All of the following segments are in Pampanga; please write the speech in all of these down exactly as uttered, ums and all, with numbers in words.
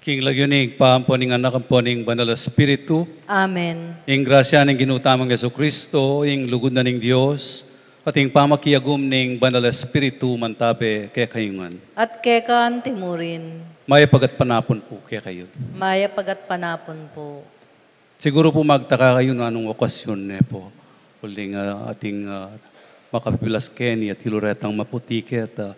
King lagyu ning Ibpa, ampo ning Anak, ampo ning Banal a Espiritu. Amen. Ing grasya ning Ginu tamung Jesucristo, ing lugud na ning Dios, at ing pamakiagum ning Banal a Espiritu, mantabe kekayu ngan. At keka antimurin. Mayap a gatpanapun pu kekayu. Mayap a gatpanapun pu. Siguru pu magtaka kayu nung anung okasyon ne pu. Uling, ah, ating, ah, makapilas keni at ilu retang maputi keta.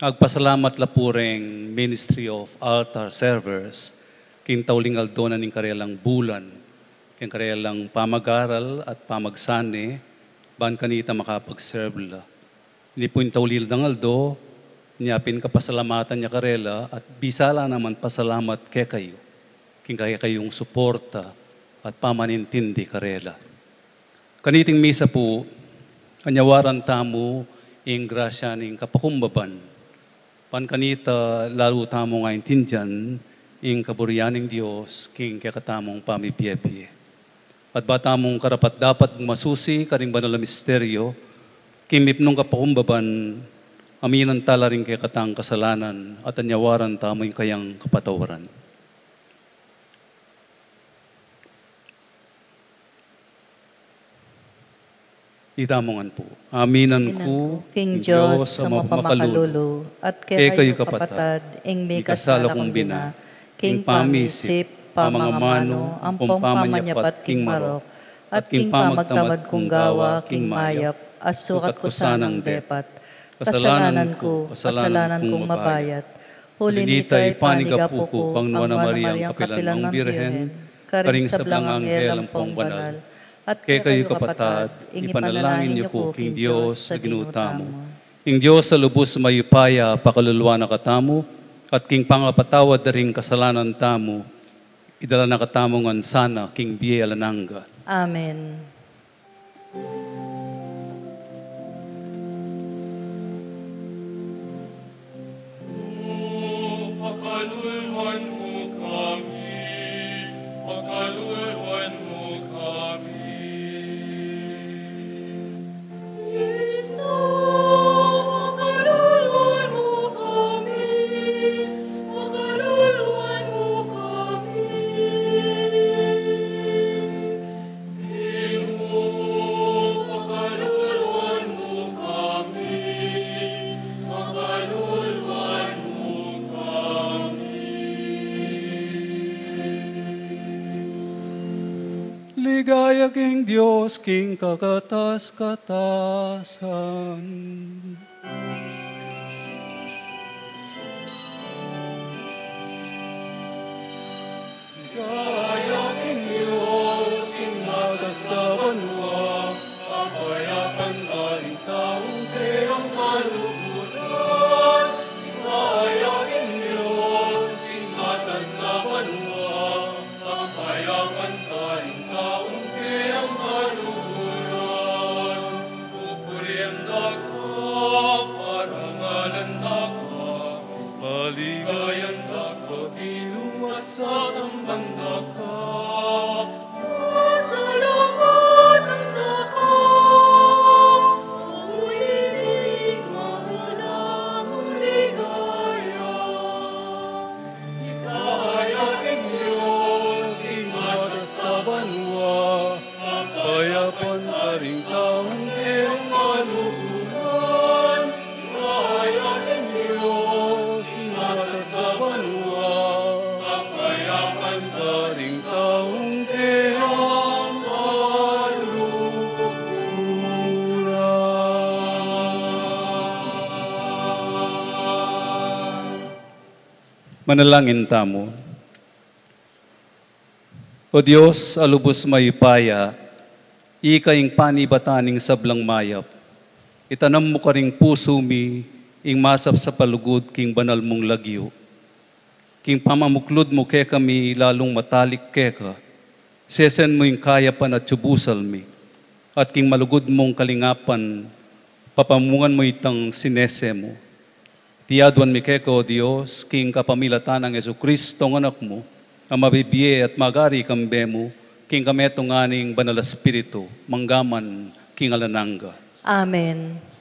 Agpasalamat la pu reng Ministry of Altar Servers, king tauling aldo na ning karelang bulan, king karelang pamagaral at pamagsane, ban kanita makapag-serve la. Ini pu ing tauli dang aldo, inya pin kapasalamatan ya karela, at bisa la naman pasalamat kekayu, king kekayung suporta at pamanintindi karela. Kaniting misa pu, anyawaran tamu ing grasya ning kapakumbaban, ban kanita lalu tamung aintindian ing kaburian ning Dios king kekatamung pamibie-bie. At ba tamung karapat-dapat masusi karing banal a misteryo, king mipnung kapakumbaban, aminan tala ring kekatang kasalanan, at anyawaran tamu ing kayang kapatawaran. Itamu ngan pu. Aminan ku king Dios a mapamakalulu, at kekayu kapatad, ing mikasala kung bina, king pamisip, pamangamanu, ampong pamanyapat king marok, At king pamagtamad kung gawa king mayap, a sukat ku sanang depat. Kasalanan ku, kasalanan kung mabayat. Uli nita, ipanigapu ku kang Nuan a Mariang kapilan mang Birhen, karing sablang anghel ampong banal, at kekayu kapatad, ipanalangin yu ku king Dios a Ginu tamu. Ing Dios a lubus mayupaya pakalulwan na katamu, at king pangapatawad da ring kasalanan tamu, idala na katamu ngan sana king bie alang angga. Amen. Pakalulwan mu kami, pakalulwan mu kami. Kristo, pakalulwan mu kami, pakalulwan mu kami. Ginung, pakalulwan mu kami, pakalulwan mu kami. Ligaya king Dios king kakatas-katasan. Ligaya king Dios king matas a banua, kapayapan karing taung kayang kaluguran. Ligaya king Dios king matas a banua, kapayapan karing taung kayang kaluguran. Pupurian da ka, parangalan da ka, paligayan da ka, Ginu, at sasamban da ka. Pasalamatan da ka, Ginu, mahal namung ligaya. Ligaya king Dios king matas a banua, kapayapan karing taung kayang kaluguran. Ligaya king Dios king matas a banua, kapayapan karing taung kayang kaluguran. Manalangin tamu. O Dios a lubus mayupaya, ika ing panibatan ning sablang mayap. Itanam mu karing pusu mi ing masapsap a lugud king banal mung lagyu. King pamamuklud mu kekami lalung matalik keka, sesen mu ing kayapan at subusal mi, at king malugud mung kalingapan, papamungan mu itang sinese mu. Iti aduan mi keka, O Dios, king kapamilatan nang Jesucristo, ing Anak mu, a mabibie at magari kambe mu, king kametungan ning Banal a Espiritu, mangga man king alang angga. Amen.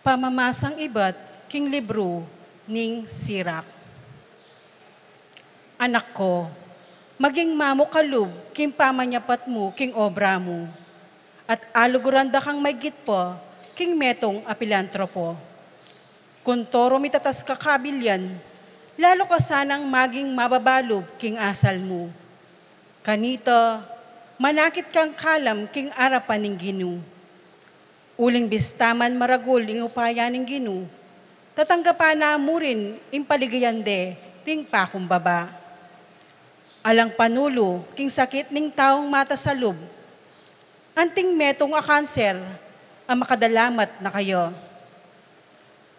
Pamamasang ibat king libru ning Sirak. Anak ko, maging mamukalub king pamanyapat mu king obra mu, at aluguran da kang maigit pa king metung a pilantropo. Kuntorum itatas ka kabilyan, lalu ka sanang maging mababalub king asal mu. Kanita, manakit kang kalam king arapan ning Ginu. Uling bista man maragul ing upaya ning Ginu, tatanggapan na mu rin ing paligayan de ring pakumbaba. Alang panulu king sakit ning taung matas a lub, anting metung a kanser a makadalamat na kaya.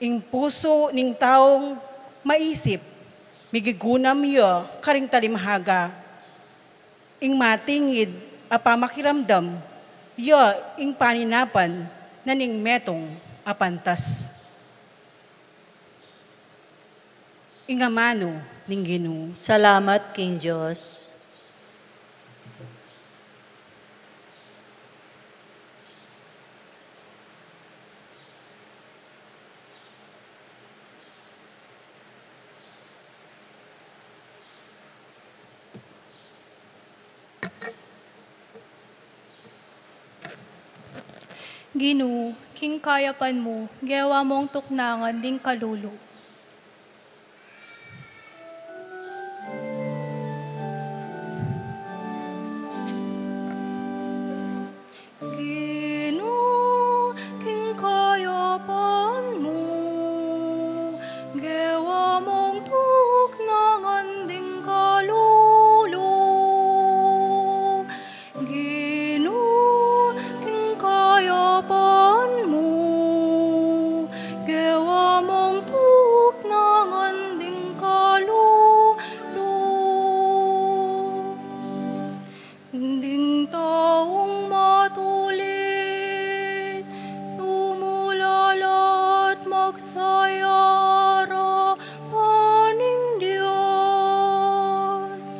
Ing pusu ning taung maisip, migigunam ya karing talimhaga. Ing matingid a pamakiramdam, ya ing paninapan na ning metung a pantas. Ing amanu ning Ginu. Salamat king Dios. Ginu, king kayapan mu, gewa mong tuknangan ding kalulu. Ginu, king kayapan mu, gewa mong tuknangan ding kalulu. Ginu, king kayapan mu, gewa mong tuknangan ding kalulu. Ding taung matulid, tumulala at magsaya arapan ning Dios.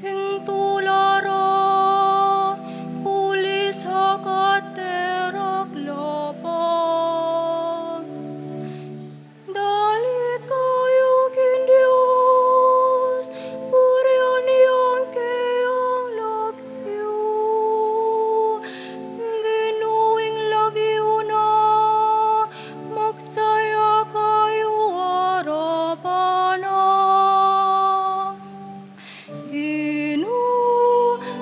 King tula ra, pulis, akat, terak, lapa. Dalit kayu king Dios, purian yang keyang lagyu. Ginu ing lagyu na, magsaya kayu arapan na. Ginu,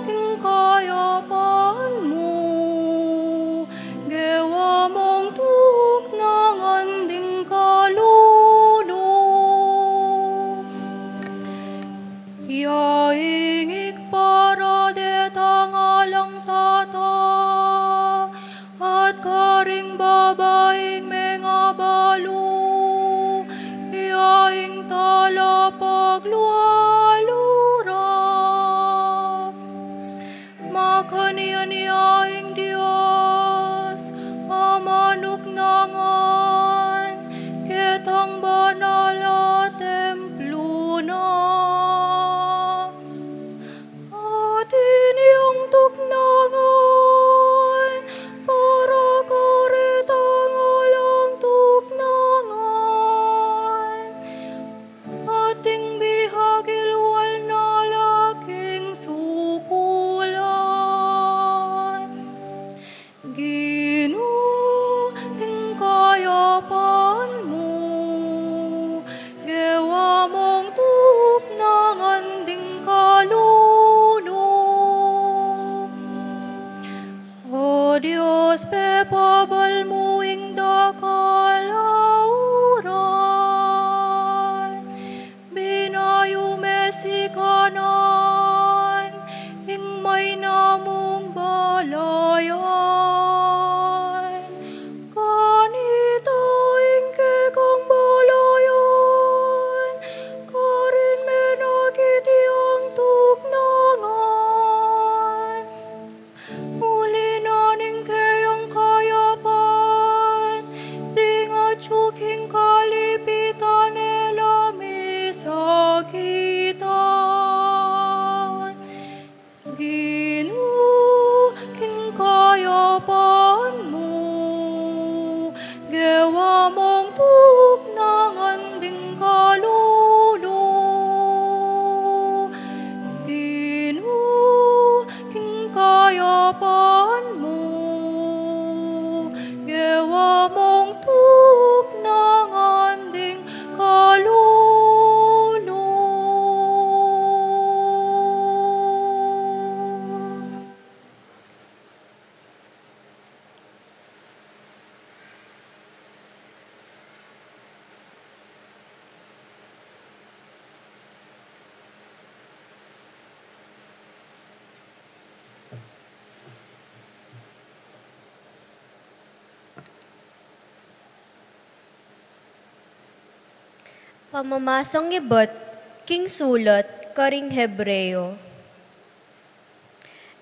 king kayapan mu, gewa mong tuknangan ding kalulu. Ya ing ikpa ra detang alang tata, at karing babaing mengabalu, ya ing talapaglualu ra. Makanyan ya ing Dios a manuknangan ketang banal a templu na. Atin yang tuknangan para karetang alang tuknangan, atin bihag ilual na la king sukulan. Ginu, king kayapan mu, gewa mong tuknangan ding kalulu. O Dios, pepabal mu ing dakal a uran, binayu me sikanan ing mayna mung balayan. Kanita ing kekang balayan, karin me na keti ang tuknangan. Uli na ning keyang kayapan, ding atyu king kalipitan e la misakitan. Ginu, king kayapan mu, gewa mong tuknangan ding kalulu. Ginu, king kayapan mu, gewa mong tuknangan ding kalulu. Pamamasang ibat king sulat karing Hebreo.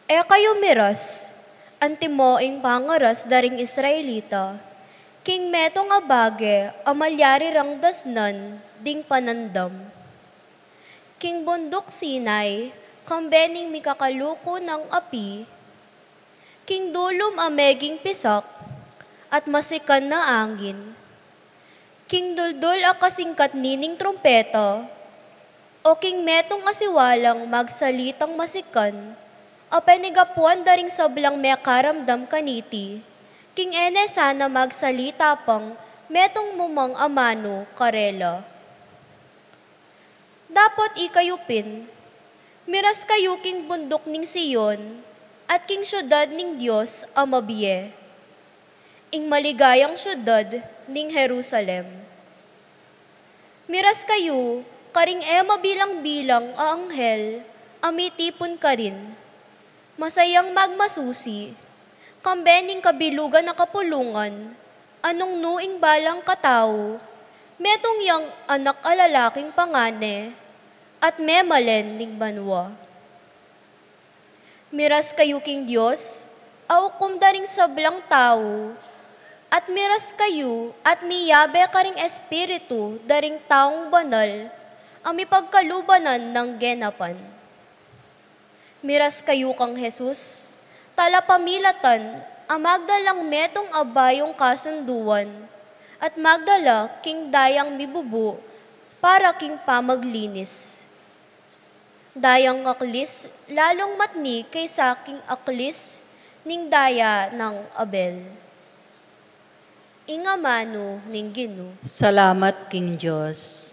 E kayu miras, antimo ing pangaras da ring Israelita, king metung a bage a malyari rang dasnan ding panandam. King bunduk Sinai, kambe ning mikakaluku nang api, king dulum a meging pisak at masikan a angin, king duldul a kasingkat nining trumpeta, o king metung a siwalang magsalitang masikan a penigapuan da ring sablang mekaramdam kaniti, King e ne sana magsalita pang metung mu mang amanu karela. Dapot ikayu pin, miras kayu king bunduk ning Sion, at king siudad ning Dios a mabie, ing maligayang siudad ning Jerusalem. Miras kayu karing e mabilang-bilang a anghel a mitipun karin, masayang magmasusi, kambe ning kabilugan a kapulungan, a nung nu ing balang katau, metung yang anak a lalaking pangane, at memalen ning banua. Miras kayu king Dios, a ukum da ring sablang tau, at miras kayu at miyabe karing Espiritu da ring taung banal a mipagkalubanan nang genapan. Miras kayu kang Jesus, talapamilatan a magdalang metung a bayung kasunduan, at magdala king dayang mibubu para king pamaglinis. Dayang aklis lalung matni kaysa king aklis ning daya nang Abel. Ing amanu ning Ginu. Salamat king Dios.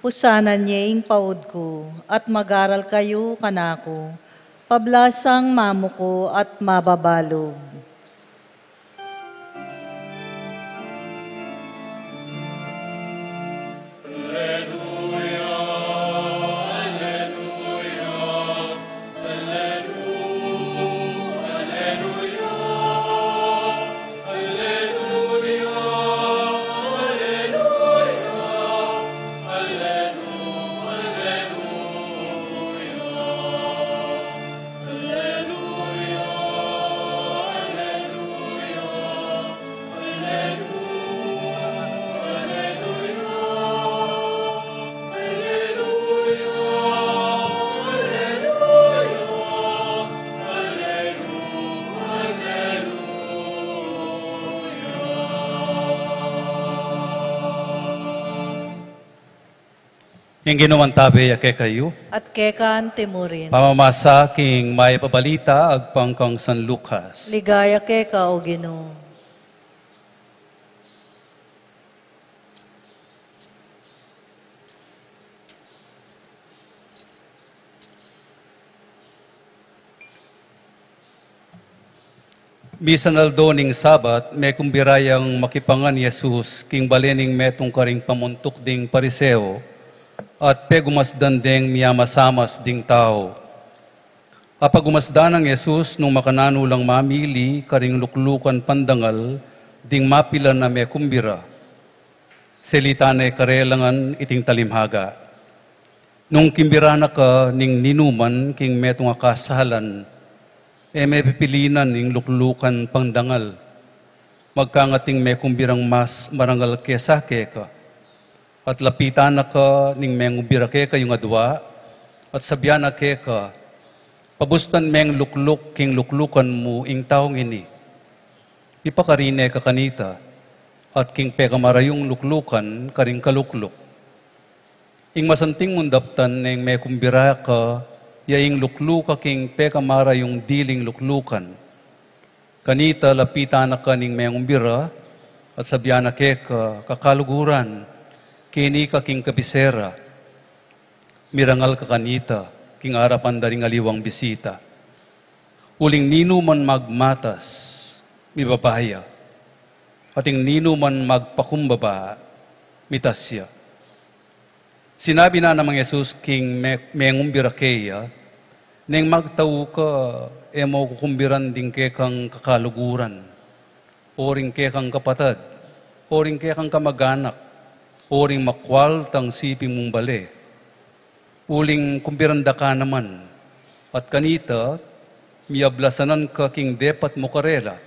Pusanan ye ing paud ku, at mag-aral kayu kanaku, pablasang mamuku at mababalug. Ing Ginu mantabe ya kekayu. At keka anti mu rin. Pamamasa king Mayap a Balita agpang kang San Lucas. Ligaya keka, O Ginu. Misan aldo ning Sabat, mekumbira yang makipangan i Jesus king bale ning metung karing pamuntuk ding Pariseo, at pegumasdan deng miyamasamas ding tau. Apagumasdan nang Jesus nung makananu lang mamili karing luklukan pandangal ding mapilan a mekumbira. Selita ne karela ngan iting talimhaga. Nung kimbira na ka ning ninuman king metung a kasalan, e me pipilinan ing luklukan pangdangal. Magkangat ing mekumbirang mas marangal kesa keka. At lapitan na ka ning mengumbira keka yung adua, at sabian na keka, pabustan meng lukluk king luklukan mu ing taung ini. Ipakarine ka kanita, at king pekamarayung luklukan karing kalukluk. Ing masanting mung daptan neng mekumbira ka, ya ing lukluka king pekamarayung diling luklukan. Kanita lapitan na ka ning mengumbira, at sabian na keka, kakaluguran, keni ka king kabisera. Mirangal ka kanita king arapan da ring aliwang bisita. Uling ninuman magmatas, mibaba ya. At ing ninuman magpakumbaba, mitas ya. Sinabi na namang Jesus king me-, mengumbira keya, neng magtau ka, e mo kukumbiran ding kekang kakaluguran, o ring kekang kapatad, o ring kekang kamaganak, o ring makwal tang sipi mung bale. Uling kumbiran da ka naman, at kanita, miyablasanan ka king depat mu karela.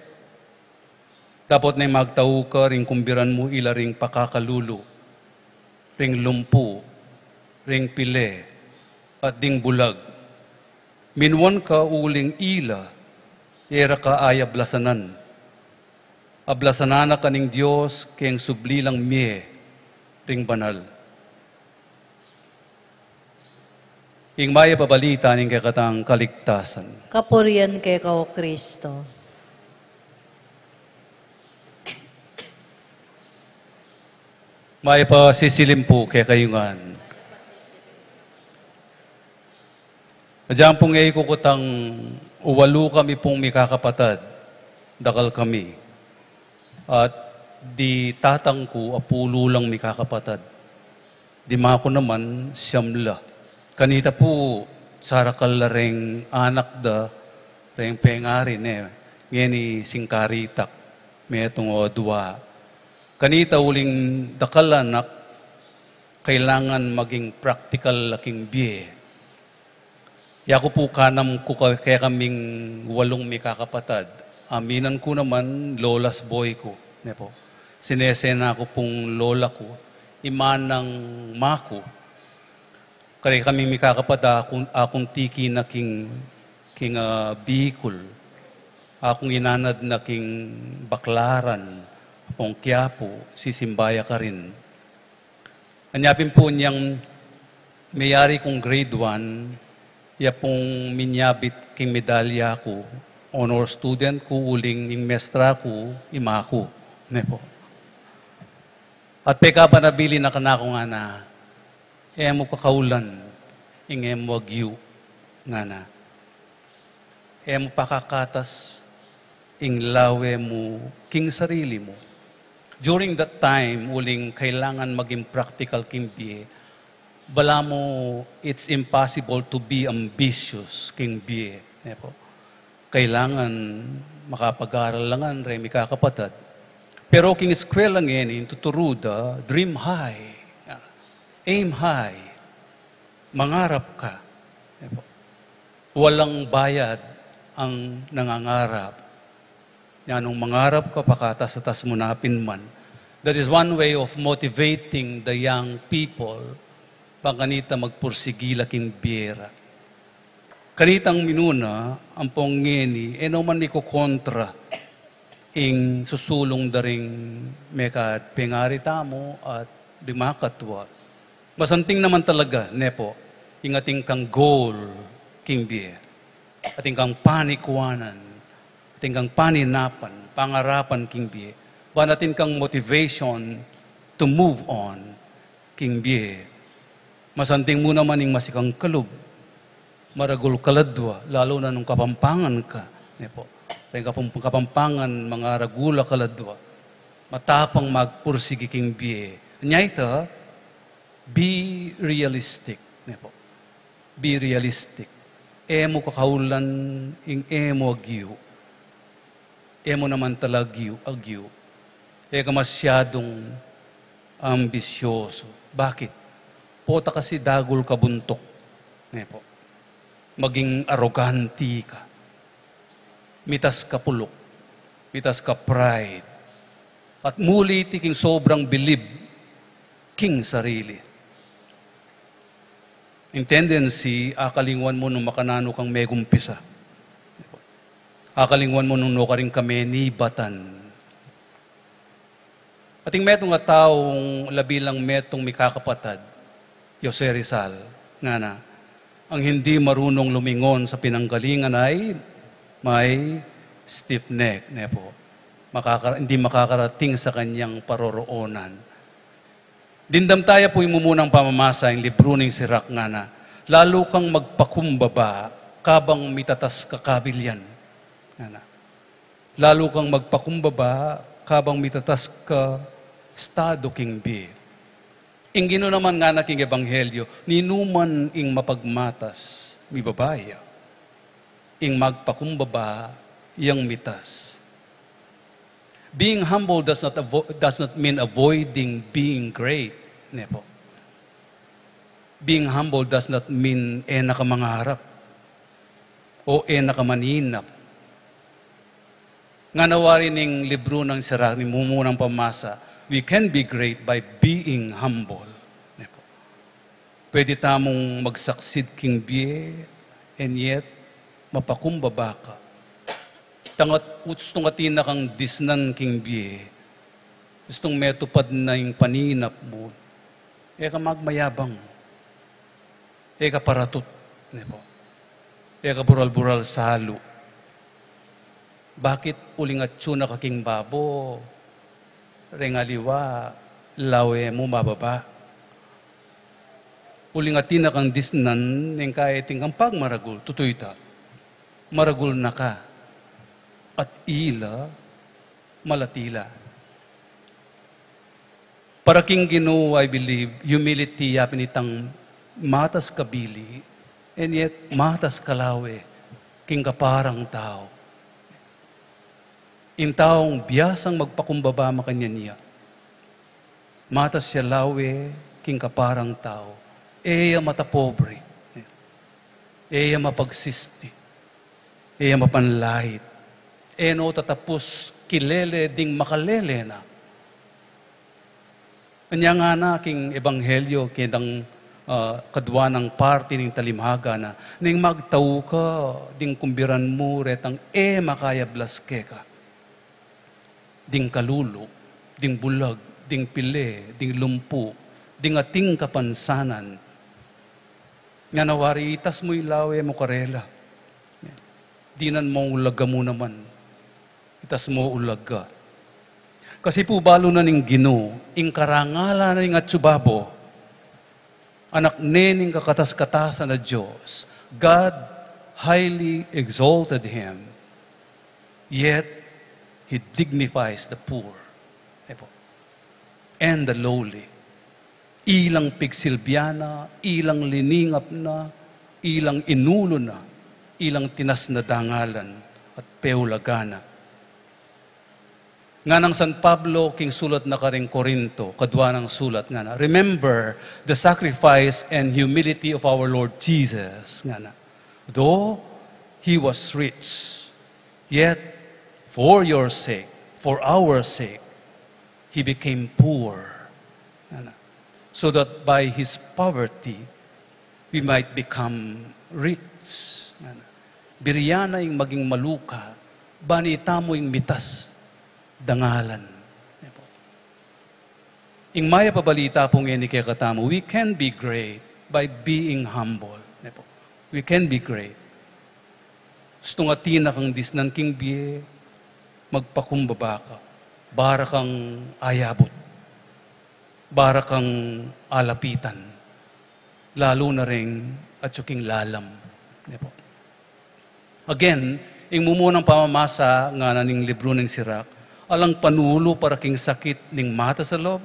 Dapot neng magtau ka ring kumbiran mu ila ring pakakalulu, ring lumpu, ring pile, at ding bulag. Minuan ka uling ila, e ra ka ayablasanan. Ablasanan na ka ning Dios keng subli lang mie ring banal. Ing mayap a balita ning kekatang kaligtasan. Kapurian keka, O Kristo. Mayap a sisilim pu kekayu ngan. Agyang pung e ku kutang, uwalu kami pung mikakapatad, dakal kami. At di tatang ku, apulu lang mikakapatad. Dimaku naman, siyam la. Kanita pu, sarakal la reng anak da, reng pengari ne, ngeni singkaritak, metung o dua. Kanita uling dakal a anak, kailangan maging praktikal la king bie. Yaku pu kanam ku ka-, kekaming walung mikakapatad. Aminan ku naman, lola's boy ku, ne pu. Sinesena ku pung lola ku, ima nang maku. Kare kaming mikakapatad, akung, akung tiki na king, king, ah, Bicol. Akung inanad na king Baclaran, pung Quiapo, sisimba ya karin. Anya pin pu nyang meyari kung grade one, ya pung minyabit king medalya ku, honor student ku, uling ing mestra ku, ima ku, ne pu. At pekapanabilin na kanaku ngana, e mu kakaulan ing e mu agyu, ngana. E mu pakakatas ing lawe mu king sarili mu. During that time, uling kailangan maging praktikal king bie, balamu it's impossible to be ambitious king bie, ne pu. Kailangan makapag-aral la ngan reng mikakapatad. Pero king eskwela ngeni, tuturu da, dream high, aim high, mangarap ka, ne pu. Walang bayad ang nangangarap. Nung mangarap ka, pakatas-atas mu na pin man. That is one way of motivating the young people, bang kanita magpursigi la king bie ra. Kanitang minuna, ampong ngeni, e no man mikokontra ing susulung da ring mekad pengari tamu at dimakatwa. Masanting naman talaga, ne pu, ing atin kang goal king bie. Atin kang panikuanan, atin kang paninapan, pangarapan king bie. Ban atin kang motivation to move on king bie. Masanting mu naman ing masikang kalub, maragul kaladwa, lalu na nung Kapampangan ka, ne pu. Ring Kapam-, Kapampangan, maragul a kaladwa. Matapang magpursigi king bie. Anya ita, be realistic, ne pu. Be realistic. E mu kakaulan ing e mu agyu. E mu naman tala agyu, agyu. E ka masyadung ambisyoso. Bakit? Pota kasi dagul ka buntuk, ne pu. Maging arogante ka. Mitas ka puluk. Mitas ka pride. At muli iti king sobrang bilib king sarili. Ing tendency, akalingwan mu nung makananu kang megumpisa. Akalingwan mu nung nu karing kamenibatan. Ating metung a taung labi lang metung mikakapatad, Jose Rizal, ngana, ang hindi marunong lumingon sa pinanggalingan ay may stiff neck, ne pu. Makakara-, hindi makakarating sa kanyang paroroonan. Dimdam taya pu ing mumunang pamamasa ing libru ning Sirach, ngana, lalu kang magpakumbaba kabang mitatas ka kabilyan. Ngana. Lalu kang magpakumbaba kabang mitatas ka estado king bie. Ing Ginu naman, ngana king Ebanghelyo, ninuman ing mapagmatas, mibaba ya. Ing magpakumbaba, yang mitas. Being humble does not avo-, does not mean avoiding being great, ne pu. Being humble does not mean e na ka mangarap o e na ka maninap. Ngana wari ning libru nang Sirak, ning mumunang pamasa, we can be great by being humble. Ne po. Pwede tamung mag-succeed king bie, and yet, mapakumbaba ka. Tangat, ustung atin na kang disnan king bie. Ustung metupad na ing paninap mu. E ka magmayabang. E ka paratut, ne po. E ka bural-bural salu. Bakit? Uling atyu na ka king babo, reng aliwa, lawe mu mababa. Uling atin na kang disnan, neng kayating kang pagmaragul, tutu ita. Maragul na ka. At ila, malati la. Para king Ginu, I believe, humility, yapin itang matas kabili, and yet matas kalawe, king kaparang tau. Ing taung biasang magpakumbaba makanyan ya, matas ya lawe, king kaparang tau. E ya matapobre. E ya mapagsisti. E ya mapanlait. E no tatapus kilele ding makalele na. Anya ngana king ebanghelyo, keng, ah, kadwa nang parti ning talinghaga na, neng magtau ka, ding kumbiran mu retang e makayablas keka. Ding kalulu, ding bulag, ding pile, ding lumpu, ding ating kapansanan. Ngana wari, itas mu ing lawe mu karela. Dinan mu ulaga mu naman. Itas mu ulaga. Kasi pu balu na ning Ginu, ing karangalan na ning atsu babo, anak ne ning kakatas-katasan a Dios, God highly exalted him, yet he dignifies the poor. E po. And the lowly. Ilang pigsilbian na, ilang liningap na, ilang inulu na, ilang tinas na dangalan at peulagan na. Nganang San Pablo king sulat na karing Corinto, kadwa nang sulat ngana, "Remember the sacrifice and humility of our Lord Jesus," ngana. "Though he was rich, yet for your sake, for our sake, he became poor." Ngana. "So that by his poverty, we might become rich." Ngana. Birian na ing maging maluka, ban itamu ing mitas dangalan. Ne po. Ing mayap a balita pu ngeni kekatamu, we can be great by being humble. Ne po. We can be great. Ustung atin na kang disnan king bie, magpakumbaba ka. Bara kang ayabut. Bara kang alapitan. Lalu na reng atyu king lalam. Ne po. Again, ing mumunang pamamasa ngana ning libru ning Sirak, alang panulu para king sakit ning matas a lub,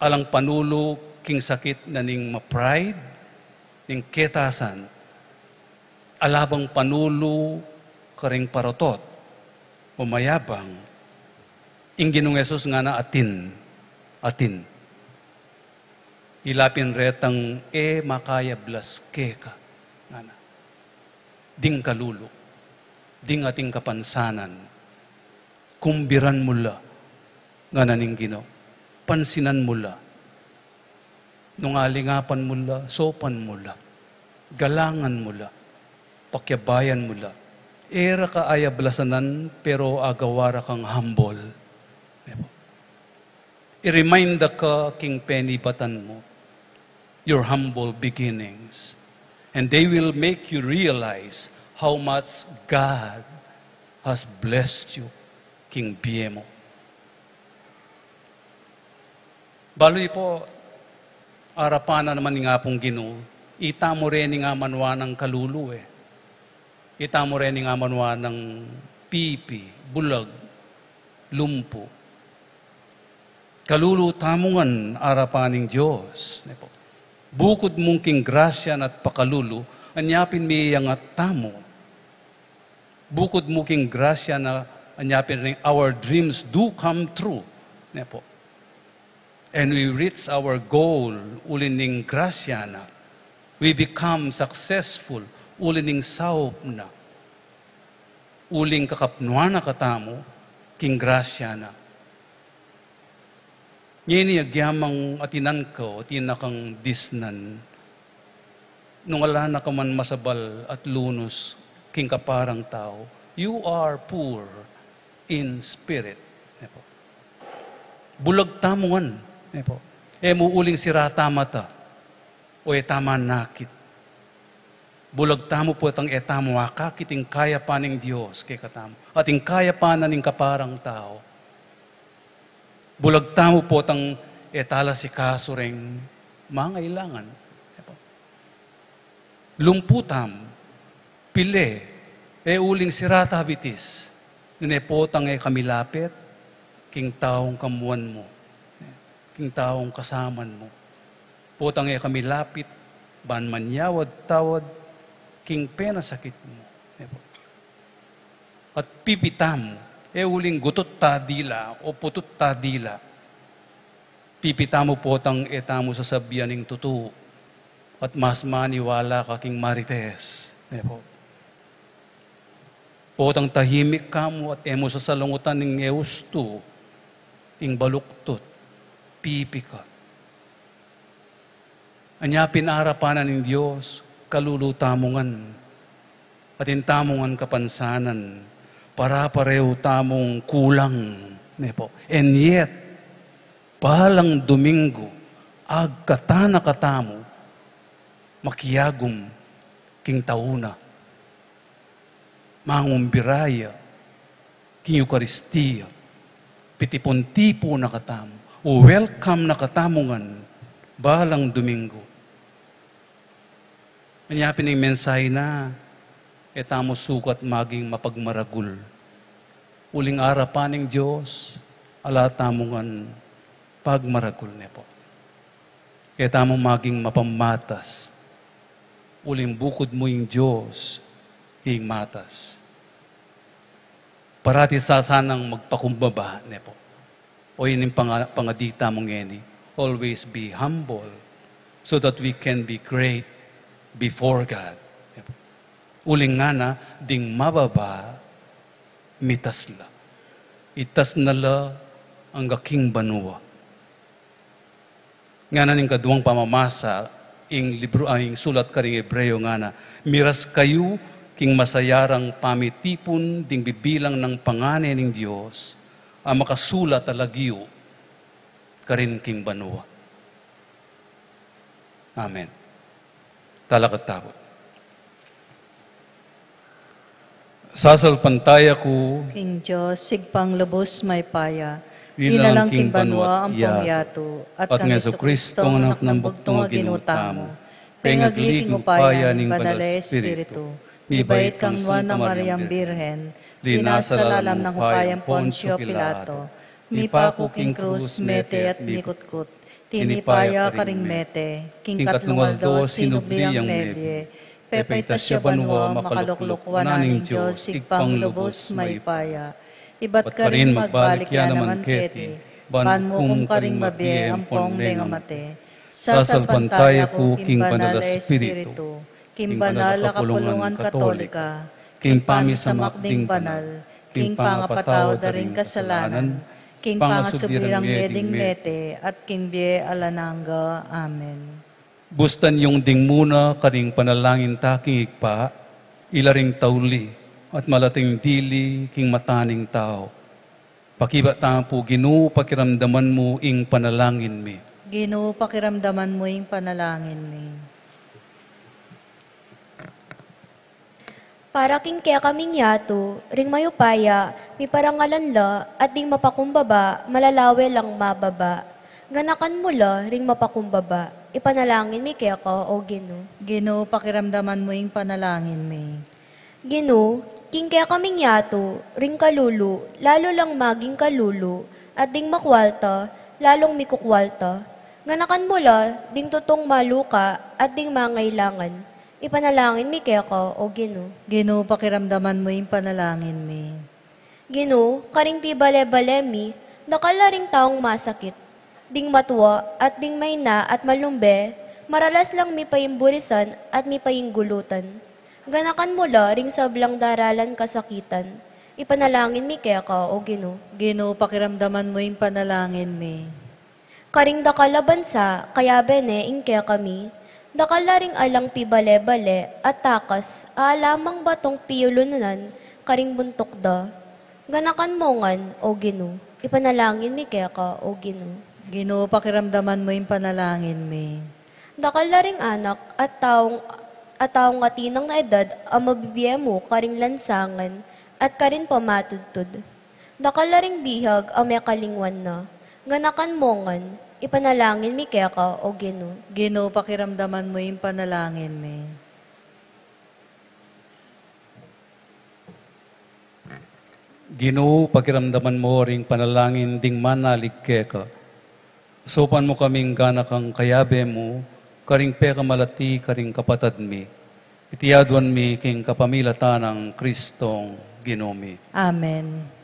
alang panulu king sakit na ning ma-pride, ning ketasan, ala bang panulu karing paratot, o mayabang, ing Ginung Jesus ngana atin, atin. Ila pin retang e makayablas keka, ngana. Ding kalulu, ding ating kapansanan, kumbiran mu la, ngana ning Ginu, pansinan mu la, nung alingapan mu la, saupan mu la, galangan mu la, pakiabayan mu la. E ra ka ayablasanan, pero agawa ra kang humble. I-remind da ka king penibatan mu, your humble beginnings. And they will make you realize how much God has blessed you king bie mu. Balu yu pu, arapan na naman ning Apung Ginu, itamu reni ing amanwa nang kalulu e. Itamu reni ing amanwa nang pipi, bulag, lumpu. Kalulu tamu ngan arapan ning Dios. Ne pu. Bukud mu king grasya na at pakalulu, anya pin miyangat tamu. Bukud mu king grasya na, anya pin ring our dreams do come true. Ne pu. And we reach our goal, uli ning grasya na. We become successful, uli ning saup na. uling kakapnuan na katamu king grasya na. Ngeni agyamang atinan ku, atin na kang disnan, nung ala na ka man masabal at lunus king kaparang tau, you are poor in spirit. Ne po? Bulag tamu ngan, ne po? E mu uling sira ta mata, o e ta manakit. Bulag tamu potang e tamu akakit ing kayapan ning Dios kekatamu, at ing kayapan na ning kaparang tau. Bulag tamu potang e ta la sikasu reng mangailangan. Lumpu tamu, pile, e uling sira ta bitis, nune potang e ka milapit king taung kamuan mu, king taung kasaman mu. Potang e ka milapit ban manyawad-tawad king penasakit mu. At pipi tamu, e uling gutut ta dila o putut ta dila. Pipi tamu potang e tamu sasabian ing tutu, at mas maniwala ka king marites. Ne po? Potang tahimik ka mu at e mu sasalungutan ing e ustu, ing baluktut, pipi ka. Anya pin arapan na ning Dios, kalulu tamu ngan. Atin tamu ngan kapansanan, para-parehu tamung kulang, ne po. And yet, balang Domingo, agkatan na katamu, makiagum king tau na. Mangumbira ya king Eukaristia, pitipun-tipun na katamu, welcome na katamu ngan, balang Domingo. Anya pin ing mensahe na, e tamu sukat maging mapagmaragul. Uling arapan ning Dios, ala tamu ngan pagmaragul, ne po. E tamu maging mapamatas. Uling bukud mu ing Dios, ing matas. Parati sa sanang magpakumbaba, ne po. O ini ing panga-, pangadi tamu ngeni, always be humble so that we can be great before God. Uling ngana, ding mababa, mitas la. Itas na la angga king banua. Ngana ning kaduang pamamasa, ing libro, ah, ing sulat karing Hebreo ngana, miras kayu king masayarang pamitipun ding bibilang nang pangane ning Dios, a makasulat a lagyu karin king banua. Amen. Talakad tamu. Sasalpantaya ku king Dios, Ibpang lubus mayupaya, dinalang king banua ampong yatu, at kang Jesucristo, anak nang bugtung a Ginu tamu, pengagli king upaya ning Banal a Espiritu, mibait kang Nuan a Mariang Birhen, linasa lalam nang upaya nang Poncio Pilato, mipaku king krus, mete at mikutkut, tinipa ya karing mete, king katlung aldo sinubli yang mebie, pepaitas ya banua, makalukluk wanan ning Dios, Ibpang lubus mayupaya. Ibat karin magbalik ya naman keti, ban mukum karing mabie ampong mengamate. Sasalpantaya ku king Banal a Espiritu, king banal a kapulungan Katolika, king pamisamak ding banal, king pangapatawad da ring kasalanan, king pangasubli rang mie ding mete, at king bie alang angga. Amen. Bustan yung ding muna karing panalangin ta king Ibpa, ila ring tauli, at malating dili king mata ning tau. Pakibat tamu pu, Ginu, pakiramdaman mu ing panalangin mi. Ginu, pakiramdaman mu ing panalangin mi. Para king kekaming yatu, ring mayupaya, miparangalan la, at ding mapakumbaba, malalawe lang mababa. Ganakan mu la, ring mapakumbaba, ipanalangin mi keka, O Ginu. Ginu, pakiramdaman mu ing panalangin mi. Ginu, king kekaming yatu, ring kalulu, lalu lang maging kalulu, at ding makwalta, lalung mikukwalta. Ganakan mu la, ding tutung maluka, at ding mangailangan. Ipanalangin mi keka, O Ginu. Ginu, pakiramdaman mu ing panalangin mi. Ginu, karing pibale-bale mi, dakal la ring taung masakit. Ding matua, at ding maina, at malumbe, maralas lang mipaimburisan, at mipainggulutan. Ganakan mu la ring sablang daralan kasakitan. Ipanalangin mi keka, O Ginu. Ginu, pakiramdaman mu ing panalangin mi. Karing dakal a bansa, kayabe ne ing kekami, dakal la ring alang pibale-bale at takas, a ala mang batung piyulunan karing buntuk da. Ganakan mu ngan, O Ginu, ipanalangin mi keka, O Ginu. Ginu, pakiramdaman mu ing panalangin mi. Dakal la ring anak at taung, at taung atin a edad a mabibie mu karing lansangan at karing pamatudtud. Dakal la ring bihag a mekalingwan na. Ganakan mu ngan, ipanalangin mi keka, O Ginu. Ginu, pakiramdaman mu ing panalangin mi. Ginu, pakiramdaman mu ring panalangin ding manalig keka. Saupan mu kaming ganakang kayabe mu, karing pekamalati karing kapatad mi. Iti aduan mi king kapamilatan nang Kristong Ginu mi. Amen.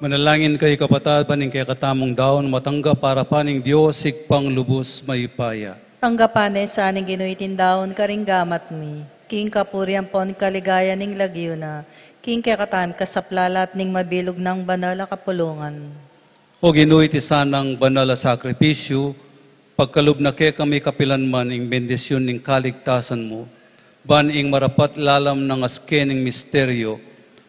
Manalangin kayu, kapatad, ban ing kekatamung daun matanggap arapan ning Dios Ibpang lubus mayupaya. Tanggapan na sa ning Ginu iting daun karing gamat mi, king kapurian ampon kaligayan ning lagyu na, king kekatamung kasaplalan at ning mabilug nang banal a kapulungan. O Ginu, iti sanang banal a sakripisyu, pagkalub na kekami kapilan man ing bendisyun ning kaligtasan mu, ban ing marapat lalam nang asken ning misteryu,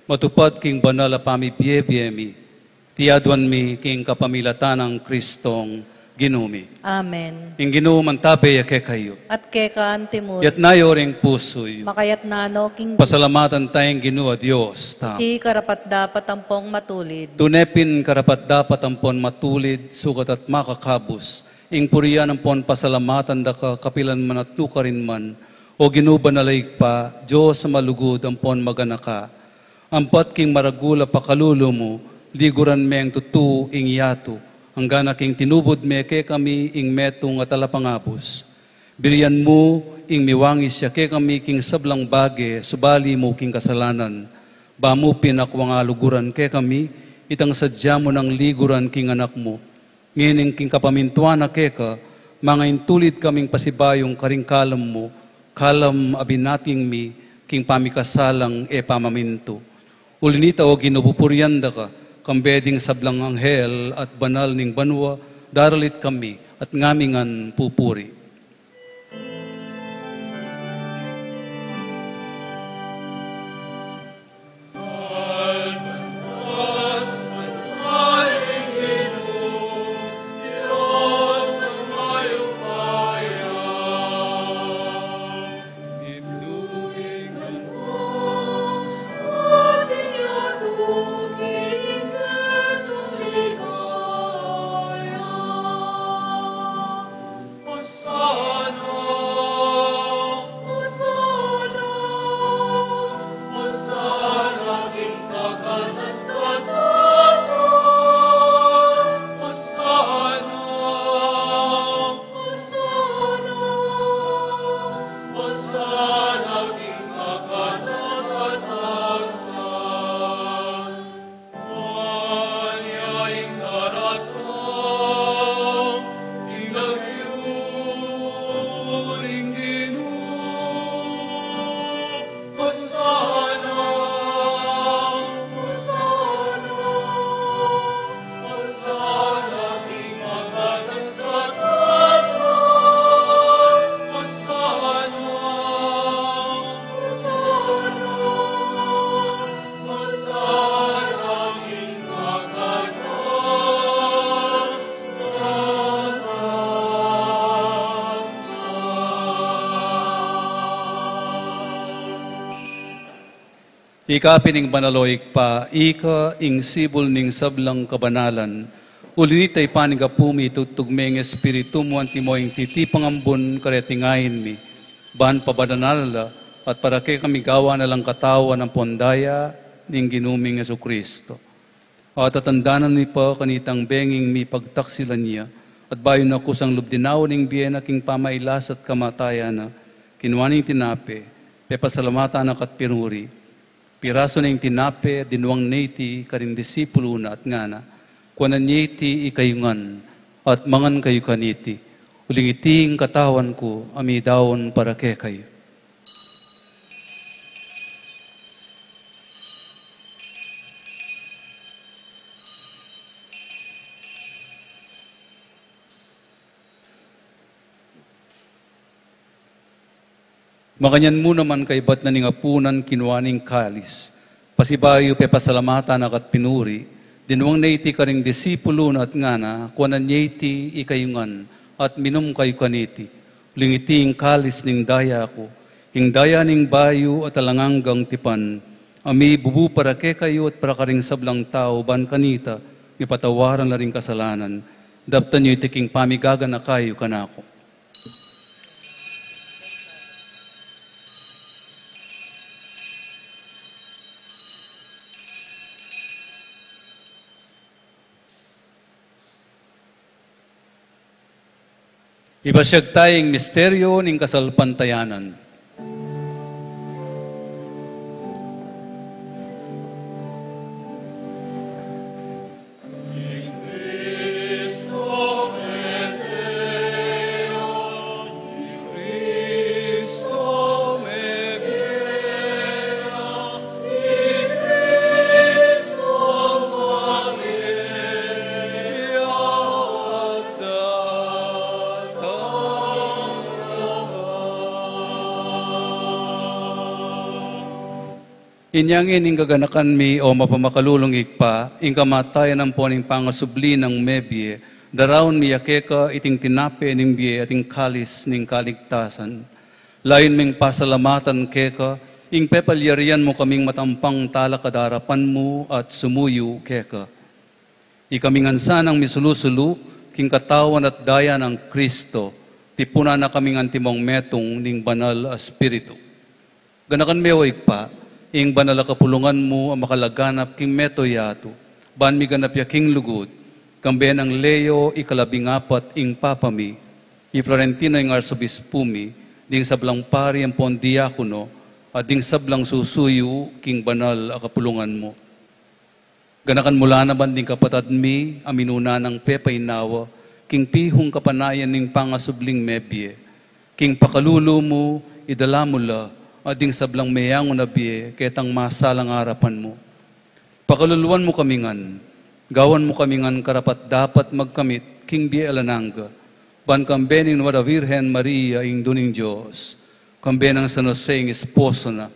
matupad king banal a pamibie-bie mi, iti aduan mi king kapamilatan nang Kristong Ginu mi. Amen. Ing Ginu mantabe ya kekayu. At keka antimu rin. Yatna yu ring pusu yu. Makayatna no king Pasalamatan taya ing Ginu a Dios tamu. Iti karapat-dapat ampong matulid. Tune pin karapat-dapat ampon matulid, sukat at makakabus, ing purian ampon pasalamatan da ka kapilan man at nukarin man, O Ginu, banal a Ibpa, Dios a malugud ampon maganaka. Ampat king maragul a pakalulu mu, liguran meng tutu ing yatu, anggana king tinubud me kekami ing metung a talapangabus. Birian mu ing miwangis ya kekami king sablang bage, subali mu king kasalanan. Ba mu pin akwang aluguran kekami, itang sadya mu nang liguran king Anak mu. Ngening king kapamintuan na keka, mangaintulid kaming pasibayung karing kalam mu, kalam a binating mi king pamikasalang e pamamintu. Uli nita, O Ginu, pupurian da ka, kambe ding sablang anghel at banal ning banua, daralit kami, at ngamingan pupuri. Ika pin ing banal, o Ibpa, ika ing sibul ning sablang kabanalan. Uli nita, ipanyawad mu ing Espiritu mu antimo ing titipang ambun kareting ain mi, ban pabanalan la, at para kekami gawan na lang katawan ampon daya ning Ginu ming Jesucristo. At tatandanan mi pa kanitang benging mipagtaksilan ya, at bayu na kusang lub dinaun ing bie na king pamailas at kamatayan na, kinua ne ing tinape, pepasalamatan na ka't pinuri, pirasu ne ing tinape, dinuang ne iti karing disipulu na at ngana, kuanan ye iti ikayu ngan, at mangan kayu kaniti, uling iti ing katawan ku a midaun para kekayu. Makanyan mu naman kaibat na ning apunan, kinua ne ing kalis, pasibayu pepasalamatan na ka't pinuri, dinuang ne iti karing disipulu na at ngana, kuanan ye iti ikayu ngan, at minum kayu kaniti, uling iti ing kalis ning daya ku, ing daya ning bayu at alang anggang tipan, a mibubu para kekayu at para karing sablang tau, ban kanita mipatawaran la ring kasalanan. Daptan yu iti king pamigaganaka yu kanaku. Ibasyag taya ing misteryu ning kasalpantayanan. Inya ngeni ing gaganakan mi, o mapamakalulung Ibpa, ing kamatayan ampon ing pangasubli nang mebie, daraun mi ya keka iting tinape ning bie at ing kalis ning kaligtasan. Layun ming pasalamatan keka ing pepalyarian mu kaming matampang talakad king arapan mu at sumuyu keka. Ikami ngan sanang misulu-sulu king katawan at daya nang Kristo, tipunan na kaming antimong metung ning Banal a Espiritu. Ganakan me, o Ibpa, ing banal a kapulungan mu a makalaganap king mabilug a yatu, ban miganap ya king lugud, kambe nang Leo ikalabing apat ing Papa mi, i Florentino ing Arsobispu mi, ding sablang pari ampon diakono, at ding sablang susuyu king banal a kapulungan mu. Ganakan mu la naman ding kapatad mi a minuna nang pepainawa king pihung kapanayan ning pangasubling mebie. King pakalulu mu, idala mu la, at ding sablang meyangu na bie ketang masalang arapan mu. Pakaluluan mu kami ngan, gawan mu kami ngan karapat-dapat magkamit king bie alang angga, ban kambe ning Nuan a Virgen Maria, Indu ning Dios, kambe nang San Jose ing esposo na,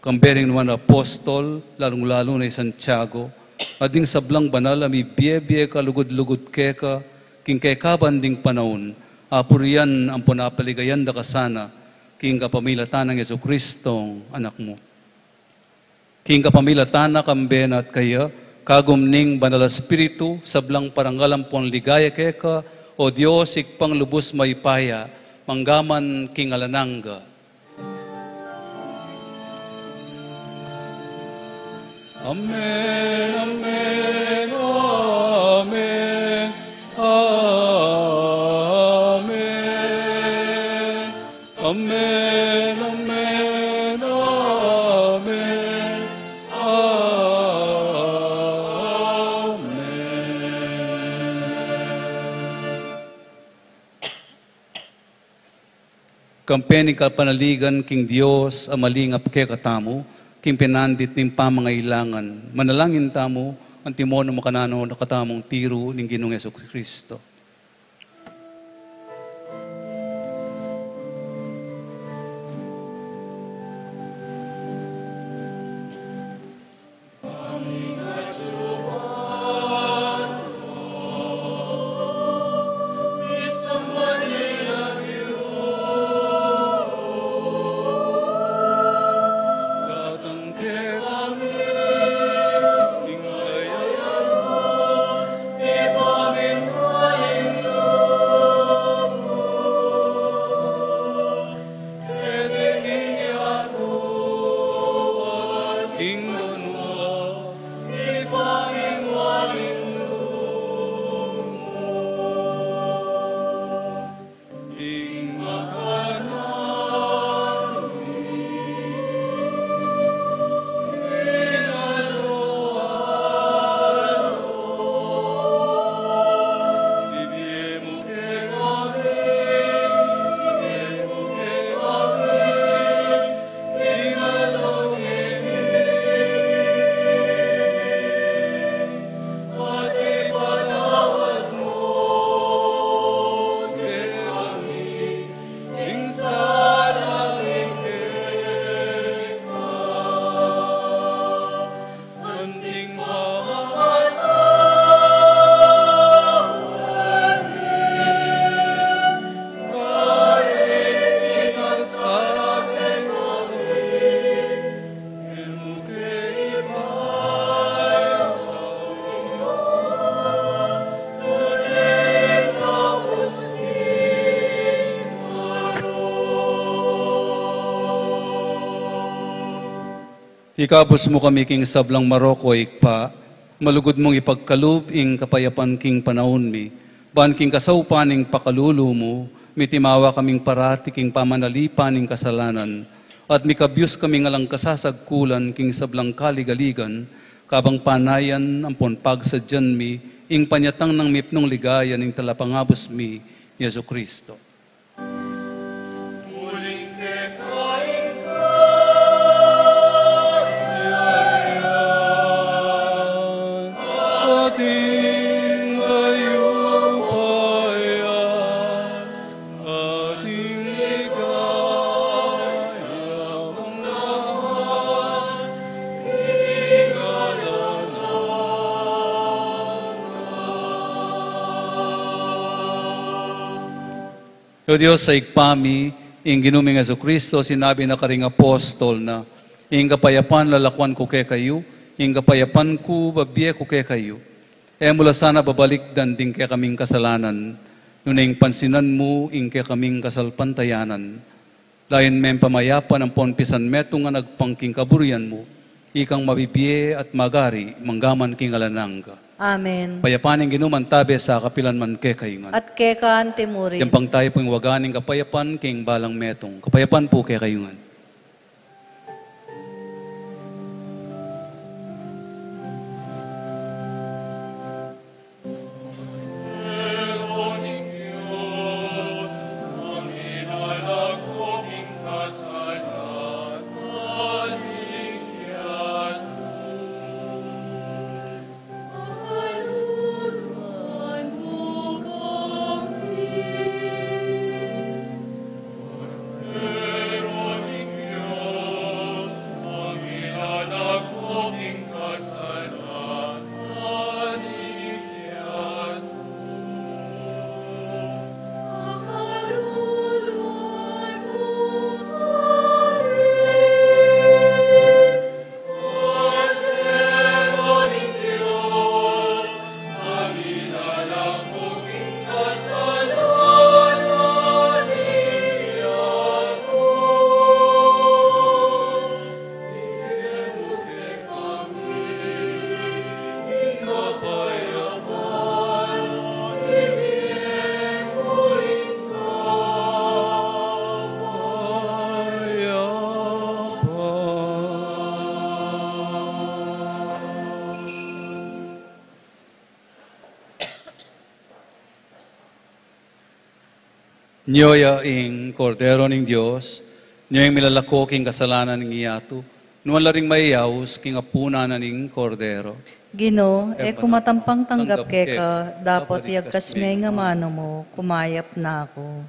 kambe ring nuan a apostol, lalung-lalu na i Santiago, at ding sablang banal a mibie-bie kalugud-lugud keka, king kekaban ding panaun, apurian ampon apaligayan da ka sana, king kapamilatan nang Jesucristong Anak mu. King kapamilatan na, kambe na at kaya, kagum ning Banal a Espiritu, sablang parangal ampon ligaya keka, o Dios, Ibpang lubus mayupaya, mangga man king alang angga. Amen, amen, amen, amen. Amen, amen, amen, amen. Kambe ning kapanaligan king Dios a malingap kekatamu, king pinandit ning pamangailangan. Manalangin tamu, antimo nung makananu na katamung tiru ning Ginung Jesucristo. Ikabus mu kami king sablang marok, o Ibpa, malugud mung ipagkalub ing kapayapan king panaun mi, ban king kasaupan ning pakalulu mu, mitimawa kaming parati king pamanalipan ning kasalanan, at mikabyus kaming alang kasasagkulan king sablang kaligaligan, kabang panayan ampon pagsadyan mi ing panyatang nang mipnung ligaya ning Talapangabus mi, Jesucristo. O Dios a Ibpa mi, ing Ginu ming Jesucristo, sinabi na karing apostol na, "Ing kapayapan lalakuan ku kekayu, ing kapayapan ku bibie ku kekayu." E mu la sana babalikdan ding kekaming kasalanan, nune ing pansinan mu ing kekaming kasalpantayanan. Layun meng pamayapan ampon pisan metung agpang king kaburian mu, ikang mabibie at magari manggaman king alang angga. Amen. Kapayapan ning Ginu mantabe sa kapilan man kekayu ngan. At keka anti mu rin. Dinan tamu pu ing waga ning kapayapan king balang metung. Kapayapan pu kekayu ngan. Nyo ya ing Kordero ning Dios, nyo ing milalako king kasalanan ning yatu, nuan la ring mayayaus king apunan na ning Kordero. Ginu, e ku matampang tanggap keka, dapot iyagkas me ing amanu mu, kumayap na ku.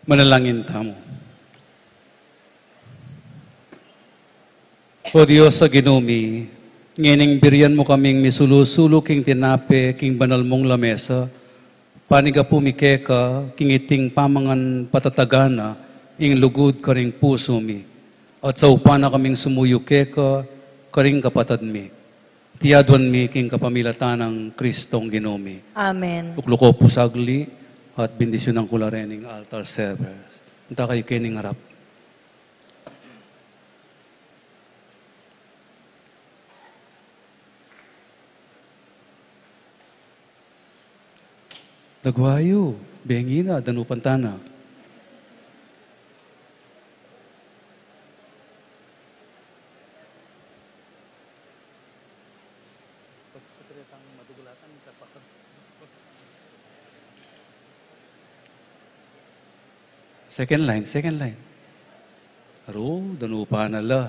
Manalangin tamu. O Dios a Ginu mi, ngening birian mu kaming misulu-sulu king tinape king banal mung lamesa, panigapu mi keka king iting pamangan patatagan na ing lugud karing pusu mi, at saupan na kaming sumuyu keka karing kapatad mi. Iti aduan mi king kapamilatan nang Kristong Ginu mi. Amen. Tuklukan ku pu sagli at bendisyunan ku la rin ing altar servers. Punta kayu kening arap. Dagwa yu, bengi na, danupan ta na. Second line, second line. Aru, danupan na la.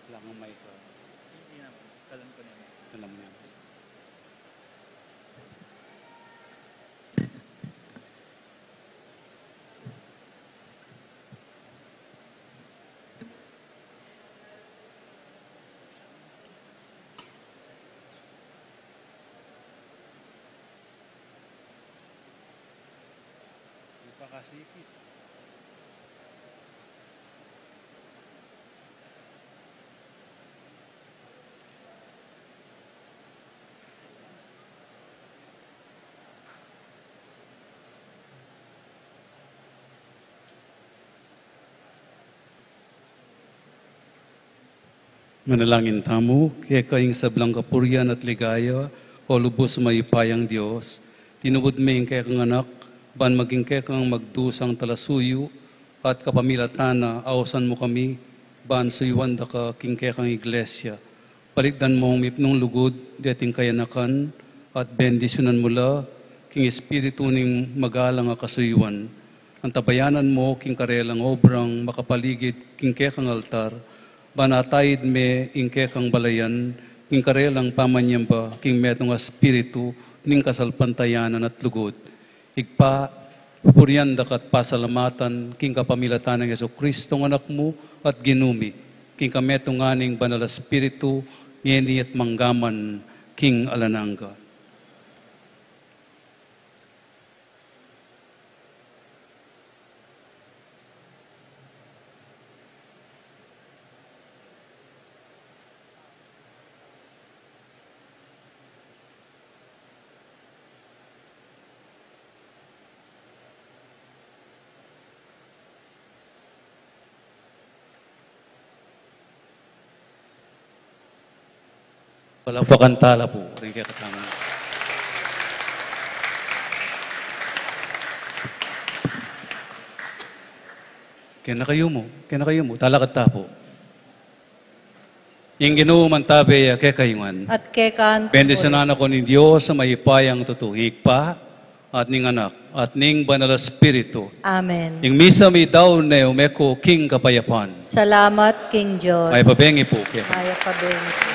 Kailangan may ka-, alam niya. Ipakasikip. Manalangin tamu. Keka ing sablang kapurian at ligaya, o lubus mayupayang Dios, tinubud me ing kekang Anak, ban maging kekang magdusang talasuyu, at kapamilatan na ausan mu kami, ban suyuan da ka king kekang Iglesia. Balikdan mung mipnung lugud deting kayanakan, at bendisyunan mu la king espiritu ning magalang a kasuyuan. Antabayanan mu king karelang obrang makapaligid king kekang altar, ban ataid me ing kekang balayan king karelang pamanyamba king metung a espiritu ning kasalpantayanan at lugud. Ibpa, pupurian da ka at pasalamatan king kapamilatan nang Jesucristong Anak mu at Ginu mi, king kametungan ning Banal a Espiritu, ngeni at manggaman king alang angga. Palakpakan tala pu ring kekatamung. Kena kayu mu, kena kayu mu, talakad ta pu. Ing Ginu mantabe ya kekayu ngan. At keka naman. Bendisyunan na kayu ning Dios a mayupayang tutu, ing Ibpa, at ning Anak, at ning Banal a Espiritu. Amen. Ing misa mi daun ne, ume ku king kapayapan. Salamat king Dios. Mayap a bengi pu kekayu. Mayap a bengi pu.